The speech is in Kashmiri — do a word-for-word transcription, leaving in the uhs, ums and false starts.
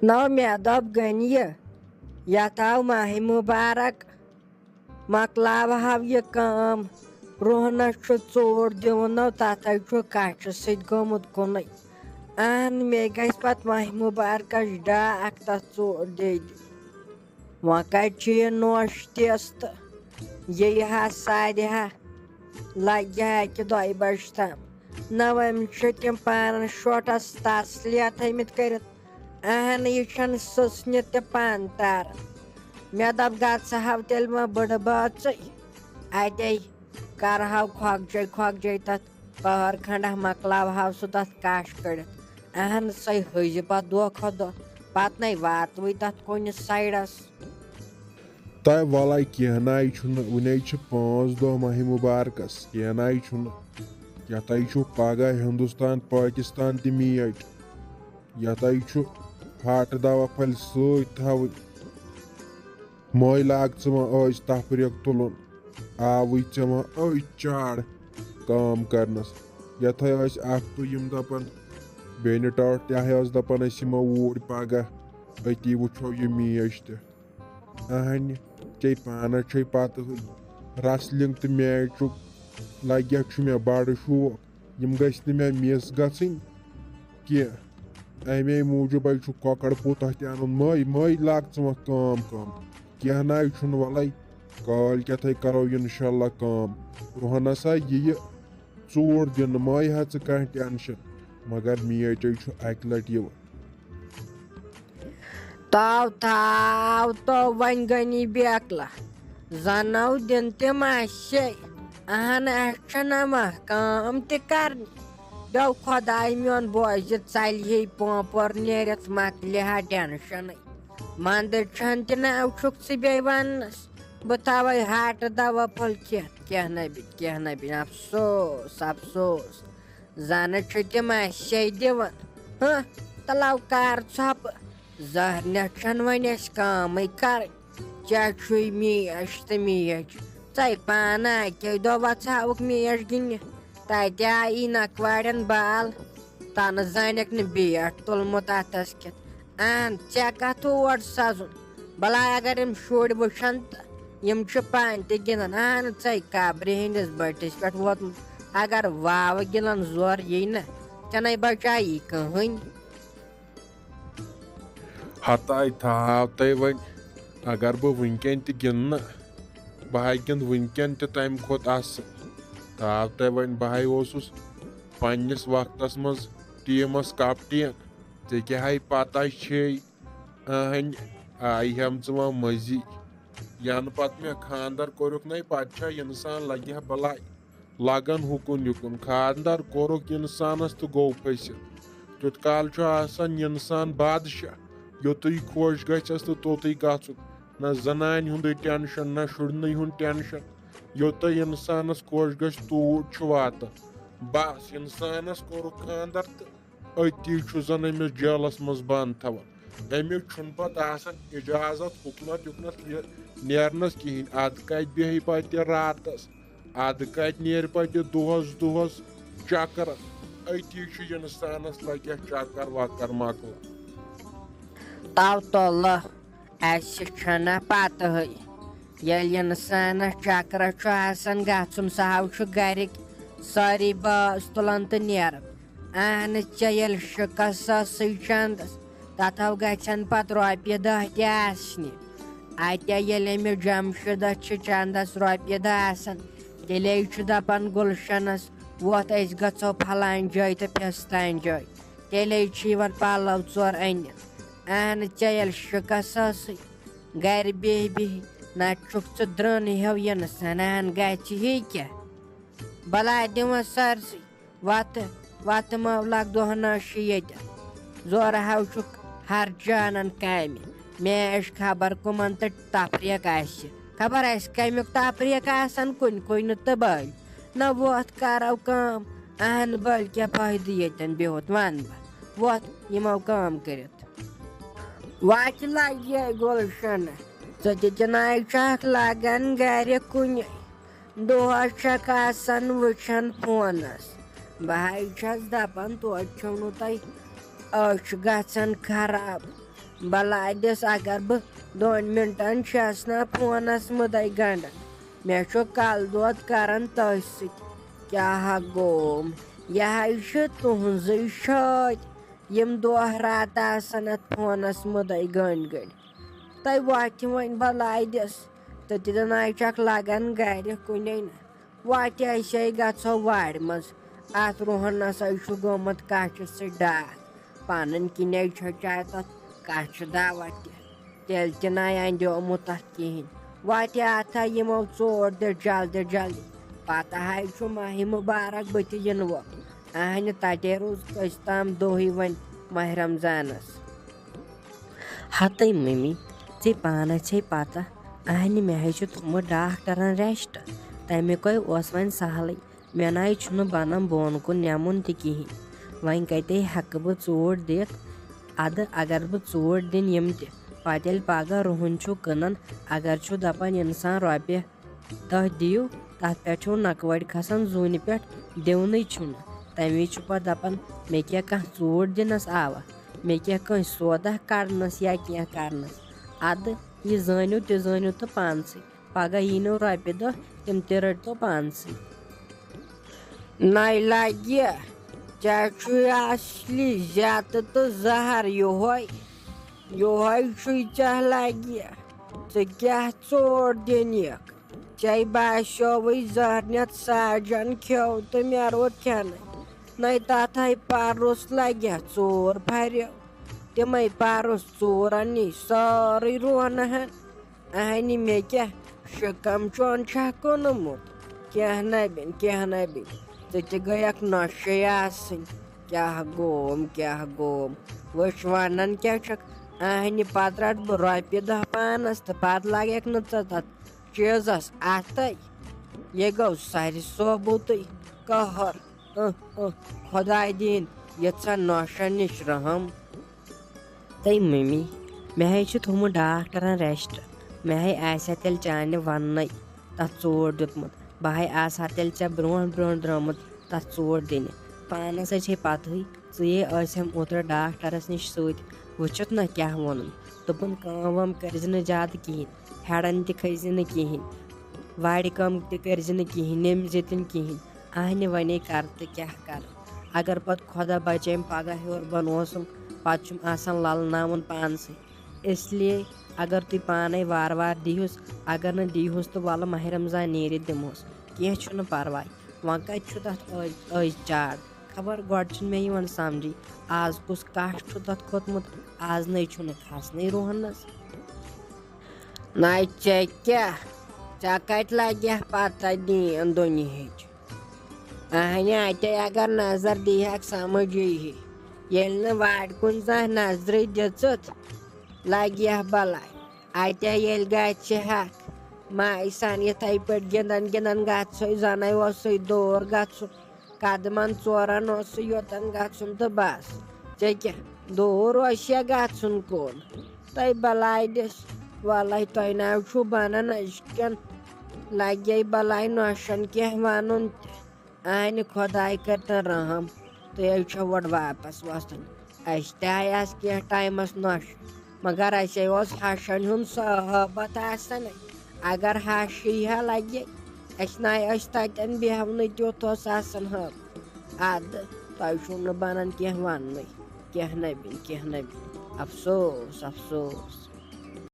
نو مےٚ دوٚپ، غنی، یتھ آو ماہِ مُبارک، مۄکلاوہو یہِ کٲم۔ رُہنس چھُ ژوٗر دیُن، نو تتھ ہے چھُ کچھِ سۭتۍ گوٚمُت کُنُے۔ اہن، مےٚ گژھِ پتہٕ ماہِ مُبارکس ڈاکھ تتھ ژوٗر دِتھ۔ وۄنۍ کتہِ چھُ یہِ نوش تِژھ تہٕ یہِ یی ہا سارِ ہا، لگہِ ہا اکہِ دۄیہِ بجہِ تام۔ نہ، أمِس چھِ تِم پانس شوٹس تسلیہ تھٲومٕتۍ کٔرِتھ۔ اہن، یہِ چھَنہٕ سٕژنہِ تہِ پانہٕ تاران۔ مےٚ دوٚپ، گژھٕ ہاو تیٚلہِ وۄنۍ بٕڈٕ بٲژٕے، اَتے کرٕ ہاو کھۄکجے کھۄکجے تَتھ پٔہر کھنڈا، مۄکلاوٕ ہاو سُہ تَتھ کَش کٔڑِتھ۔ اہن، سۄے ہٕجہِ پَتہٕ دۄہ کھۄتہٕ دۄہ، پَتہٕ نَے واتوٕے تَتھ کُنہِ سایڈَس۔ تہٕ وَلَے کینٛہہ نَے چھُنہٕ، وُنے چھِ پانٛژھ دۄہ ماہِ مُبارکَس، کینٛہہ نَے چھُنہٕ۔ یَتھ ہے چھُ پَگاہ ہِندُستان پٲکِستان تہِ میچ۔ یَتھ ہے چھُ ہاٹہٕ دوا پھلۍ سۭتۍ تھاوٕنۍ۔ مٲے لاگ ژٕ وۄنۍ أزۍ تفریٖق تُلُن۔ آوٕے ژےٚ وۄنۍ أزۍ چاڑ کٲم کرنَس۔ یَتھ ہے ٲسۍ اَکھ تہٕ یِم دَپان، بیٚنہِ ٹٲٹھ تہِ ہے ٲس دَپان، أسۍ یِمو اوٗرۍ پَگاہ، أتی وٕچھو یہِ میچ تہِ۔ اہنہِ، ژےٚ پانس چھے پتہٕے، wrestling تہٕ میچُک لگہِ چھُ مےٚ بڑٕ شوق۔ یِم گژھِ نہٕ مےٚ miss گژھٕنۍ کینٛہہ۔ امے موٗجوٗب ہے چھُ کۄکر پوٗت تۄہہِ تہِ انُن۔ مٲے، مٲے لاگ ژٕ وۄنۍ کٲم کٲم۔ کینٛہہ نہ ہے چھُنہٕ، ولے کٲلۍ کٮ۪تھے کرو انشاءاللہ کٲم۔ رُہنس ہا یِیہِ ژوٗر دِنہٕ، مہ ہے ژٕ کانٛہہ tension، مگر میچے چھُ اکہِ لٹہِ یِوان۔ تاو تھاو تو وۄنۍ غنی بیکلا، زنو دِن تِم اَسے۔ اہن، اَسہِ چھَنہ وۄنۍ کٲم تہِ کرنہِ۔ دو خۄداے میون بوزِ، ژَلہِ ہے پونٛپور نیرِتھ، مۄکلہِ ہا tensionٕے۔ مندر چھَن تہِ نہ چھُکھ ژٕ بیٚیہِ وَننَس۔ بہٕ تھاوَے ہاٹہٕ دوا پھوٚل کھٮ۪تھ۔ کینٛہہ نہ بِنہِ، کینٛہہ نہ بِنہِ، افسوس، افسوس۔ زنہٕ چھِ تِم اَسے دِوان۔ ہہ، تلو کر ژھۄپہٕ۔ زہرنہِ چھَنہٕ وۄنۍ اَسہِ کٲمٕے کرٕنۍ۔ ژےٚ چھُے میچ تہٕ میچ۔ ژَے پانہٕ اَکے دۄہ وۄژھاوُکھ میچ گِنٛدنہِ۔ تَتہِ آیی نَکھوارٮ۪ن بال۔ تَنہٕ زانٮ۪کھ نہٕ بیٹ تُلمُت اَتھَس کٮ۪تھ۔ اہن، ژےٚ کتھ اور سزُن؟ بلاے اگر یِم شُرۍ وٕچھن تہٕ یِم چھِ پانہٕ تہِ گِنٛدان۔ اہن، ژَے قبرِ ہٕنٛدِس بٔٹھِس پٮ۪ٹھ ووتمُت۔ اگر واوٕ گِنٛدن زورٕ یی نہ، ژےٚ نے بچایی کٕہٕنۍ۔ ہتاے تھاو تۄہہِ وۄنۍ، اگر بہٕ وٕنکٮ۪ن تہِ گِنٛدنہٕ، بہٕ ہا گِنٛدٕ وٕنکٮ۪ن تہِ تمہِ کھۄتہٕ اصل۔ تھاو تۄہہِ وۄنۍ، بہٕ ہا اوسُس پننِس وقتس منٛز ٹیٖمس captain۔ ژےٚ کیٛاہ ہے پتہ چھے، اہنہِ آیہِ ہٮ۪م ژٕ وۄنۍ مٔزی۔ ینہٕ پتہٕ مےٚ خانٛدر کوٚرُکھ نے، پتہٕ چھا انسان لگہِ ہا بلاے لگان ہُکُن یُکُن۔ خانٛدر کوٚرُکھ انسانس تہٕ گوٚو پھٔسِتھ۔ تیوٗت کال چھُ آسان انسان بادشاہ، یوٚتُے خۄش گژھٮ۪س تہٕ توٚتُے گژھُن۔ نہ زنانہِ ہُنٛدُے tension، نہ شُرنٕے ہُنٛد tension۔ یوٚتُے انسانس خۄش گژھِ، توٗت چھُ واتان۔ بس، انسانس کوٚرُکھ خانٛدر تہٕ أتی چھُ زن أمِس جیلس منٛز بنٛد تھاوان۔ أمِس چھُنہٕ پتہٕ آسان اجازت ہُکنتھ یُکنتھ یہِ نیرنس کِہیٖنۍ۔ ادٕ کتہِ بیٚہہِ پتہٕ یہِ راتس، ادٕ کتہِ نیرِ پتہٕ یہِ دۄہس دۄہس چکرن۔ أتی چھُ انسانس لگہِ چکر وکر مۄکلان۔ تو تُلہٕ۔ اَسہِ چھَنہ پَتہٕے، ییٚلہِ اِنسانَس چکرَس چھُ آسان گژھُن، سُہ ہاو چھُ گَرِکۍ سٲری باس تُلان تہٕ نیران۔ اہنہٕ، ژےٚ ییٚلہِ شِکَس ٲسٕے چَندَس، تَتھ ہاو گژھن پَتہٕ رۄپیہِ دَہ تہِ آسنہِ۔ اَتے ییٚلہِ أمِس جمشیٖدَس چھِ چَندَس رۄپیہِ دَہ آسان، تیٚلے چھُ دَپان گُلشَنَس، "وۄتھ، أسۍ گژھو پھلانۍ جایہِ تہٕ پھِستانۍ جایہِ۔" تیٚلے چھِ یِوان پَلو ژور أنِتھ۔ اہن، ژےٚ ییٚلہِ شِکَس ٲسٕے گَرِ بیٚہہِ بیٚہہِ، نَتہٕ چھُکھ ژٕ درٛٲن ہیوٗ یِنہٕ سَنان گژھِ یی کیٛاہ؟ بَلاے دِمَس سٲرسٕے وَتہٕ، وَتہٕ مۄکلاکھ دۄہ نٲشی ییٚتہِ۔ زورٕ ہاو چھُکھ ہر جانَن کامہِ۔ میچ خبر کٕمَن تہٕ تفریٖق آسہِ۔ خبر آسہِ کَمیُک تفریٖق آسَن کُنہِ کُنہِ تہٕ بٔلۍ۔ نہ وۄتھ کَرو کٲم، اہن بٔلۍ کیٛاہ فٲیدٕ ییٚتٮ۪ن بِہُتھ وَنہٕ بہٕ۔ وۄتھ یِمو کٲم کٔرِتھ۔ وَتہِ لَگہِ گُلشَنہٕ، ژٕ تہِ تہِ نَے چھَکھ لَگان گَرِ کُنہِ۔ دۄہَس چھَکھ آسان وٕچھان فونَس۔ بہٕ ہَے چھَس دَپان توتہِ چھَو نہٕ تۄہہِ أچھ گژھان خراب۔ بلادِس اگر بہٕ دۄن مِنٹن چھَس نا فونس مُدے گنڈان، مےٚ چھُ کلہٕ دود کران تٔتھۍ سۭتۍ۔ کیٛاہ گوم؟ یہِ ہاے چھِ تُہنٛزٕے شٲدۍ، یِم دۄہ راتہٕ آسان اتھ فونس مُدے گٔنڈۍ گٔنڈۍ۔ تۄہہِ وۄتھِ وۄنۍ بلادِس تہٕ تہِ دِناے چھکھ لگان گرِ کُنے نہ۔ واتہِ أسے گژھو وارِ منٛز۔ اتھ رُہنس ہے چھُ گوٚمُت کچھِ سۭتۍ ڈاکھ۔ پنٕنۍ کِنے چھچاے تتھ کچھِ دوا تہِ۔ تیٚلہِ تہِ نَے اندیومُت تتھ کِہینۍ۔ واتہِ اتھ ہے یِمو ژوٗر دِتھ جلدی جلدی۔ پتہٕ ہے چھُ ماہِ مُبارک بٕتھِ یِنہٕ وول۔ اہنہِ تتے روٗز کٔژِ تام دۄہٕے وۄنۍ ماہِ رمضانس۔ ہتے ممی، ژےٚ پانس چھے پتہ، اہنہِ مےٚ ہے چھُ تھوٚمُت ڈاکٹرن ریسٹ۔ تمیُکے اوس وۄنۍ سہلٕے، مےٚ نَے چھُنہٕ بنان بۄن کُن نٮ۪مُن تہِ کِہینۍ۔ وۄنۍ کتے ہٮ۪کہٕ بہٕ ژوٗر دِتھ؟ ادٕ اگر بہٕ ژوٗر دِنۍ یِم تہِ، پتہٕ ییٚلہِ پگاہ رُہُن چھُ کٕنان، اگر چھُ دپان انسان رۄپیہِ دہ دِیِو، تتھ پٮ۪ٹھ چھُو نکوٲڑۍ کھسان زوٗنہِ پٮ۪ٹھ، دِونٕے چھُنہٕ۔ تمہِ وِزِ چھُ پتہٕ دپان، مےٚ کیٛاہ کانٛہہ ژوٗر دِنس آوا؟ میٚکیٛاہ کٲنٛسہِ سودا کڑنس یا کینٛہہ کرنس؟ ادٕ یہِ زٲنِو تہِ زٲنِو تہٕ پانسٕے، پگاہ یی نہٕ رۄپیہِ دہ، تِم تہِ رٔٹۍتو پانسٕے۔ نَے لگہِ، ژےٚ چھُے اصلی زیتہٕ تہٕ زہر یُہوے، یُہوے چھُے ژےٚ لگہِ۔ ژٕ کیٛاہ ژوٗر دِنکھ؟ ژےٚ باسیووُے زہرنیت ساجن کھیوٚو تہٕ مےٚ روٗد کھٮ۪نٕے۔ نَے تَتھ ہے پَرُس لَگہِ ژوٗر پھَریو۔ تِمَے پَرُس ژوٗرَن نِش سٲرٕے رونہٕ ہن۔ اَہنہِ مےٚ کیٛاہ شِکَم چون چھا کُنمُت؟ کینٛہہ نَے بِن، کینٛہہ نَے بِن۔ ژٕ تہِ گٔیَکھ نۄشہِ آسٕنۍ۔ کیٛاہ گوم، کیٛاہ گوم؟ وٕچھ وَنان کیٛاہ چھَکھ؟ اَہنہِ پَتہٕ رَٹہٕ بہٕ رۄپیہِ دَہ پانَس تہٕ پَتہٕ لَگَکھ نہٕ ژٕ تَتھ چیٖزس اَتھے۔ یہِ گوٚو سارِ صوبوٗتٕے قہر۔ اہ، اہ، خۄداے دِیِن یِژھن نۄشن نِش رحم۔ تٔمۍ مٔمی، مےٚ ہے چھُ تھوٚمُت ڈاکٹرن ریسٹ۔ مےٚ ہے آسہِ ہا تیٚلہِ چانہِ وننَے تَتھ ژوٗر دیُتمُت۔ بہٕ ہے آسہٕ ہا تیٚلہِ ژےٚ برونٛٹھ برونٛٹھ درٛامُت تَتھ ژوٗر دِنہِ۔ پانس ہے چھے پتہٕے، ژٕے ٲسہم اوترٕ ڈاکٹرس نِش سۭتۍ۔ وٕچھُتھ نہ کیٛاہ ووٚنُن۔ دوٚپُن، کٲم وٲم کٔرزِ نہٕ زیادٕ کِہینۍ۔ ہیرن تہِ کھٔسۍ زِ نہٕ کِہینۍ، وارِ کٲم تہِ کٔرۍ زِ نہٕ کِہینۍ، نٔمۍ زِ تہِ نہٕ کِہینۍ۔ اہنہِ ونے کرٕ تہٕ کیٛاہ کرٕ؟ اگر پتہٕ خۄدا بچٲیِم پگاہ ہیوٚر بۄن اوسُم، پتہٕ چھُم آسان للناوُن پانسٕے۔ اس لیے اگر تُہۍ پانے وارٕ وارٕ دِیہُس، اگر نہٕ دِیہُس تہٕ ولہٕ ماہِ رمضان نیٖرِتھ دِمہوس، کینٛہہ چھُنہٕ پرواے۔ وۄنۍ کتہِ چھُ تتھ أزۍ، أزۍ چاڑ؟ خبر گۄڈٕ چھُنہٕ مےٚ یِوان سمجھٕے، آز کُس کٹھ چھُ تتھ کھوٚتمُت، آز نے چھُنہٕ کھسنٕے روہنس۔ نَے ژےٚ کیٛاہ؟ ژےٚ کَتہِ لَگہِ پَتہ دیٖن دُنیہٕچ؟ اہنہِ اَتے اگر نظر دیٖہَکھ سمجھ ییٖہی۔ ییٚلہِ نہٕ وارِ کُن زانٛہہ نظرٕے دِژٕتھ، لَگہِ بَلاے۔ اَتے ییٚلہِ گژھِ ہَکھ، مایہِ سان یِتھَے پٲٹھۍ گِنٛدان گِنٛدان گژھٕے، زَنَے اوسُے دوٗر گژھُن۔ قدمن ژورن اوس سُہ یوتن گژھُن تہٕ بس۔ ژےٚ کیٛاہ دوٗر اوس یا گژھُن کُن؟ تۄہہِ بلاے دِس، وَلَے تۄہہِ ناو چھُو بَنان أزکٮ۪ن لَگے بلاے نۄشَن کینٛہہ وَنُن تہِ۔ اَہنہِ خۄداے کٔرتن رحم، تُہۍ حظ چھِو اورٕ واپس وۄتھُن۔ اَسہِ تہِ آیہِ آز کینٛہہ ٹایمَس نۄشہِ، مگر اَسے اوس ہَشَن ہُنٛد صحبت آسان۔ اگر ہَش یی ہا لَگہِ، اَسہِ نَے ٲسۍ تَتٮ۪ن بیٚہونٕے، تیُتھ اوس آسان حٲل۔ اَدٕ تۄہہِ چھُو نہٕ بَنان کینٛہہ وَننُے، کینٛہہ نَے بِن، کینٛہہ نَے بِن۔ افسوس، افسوس۔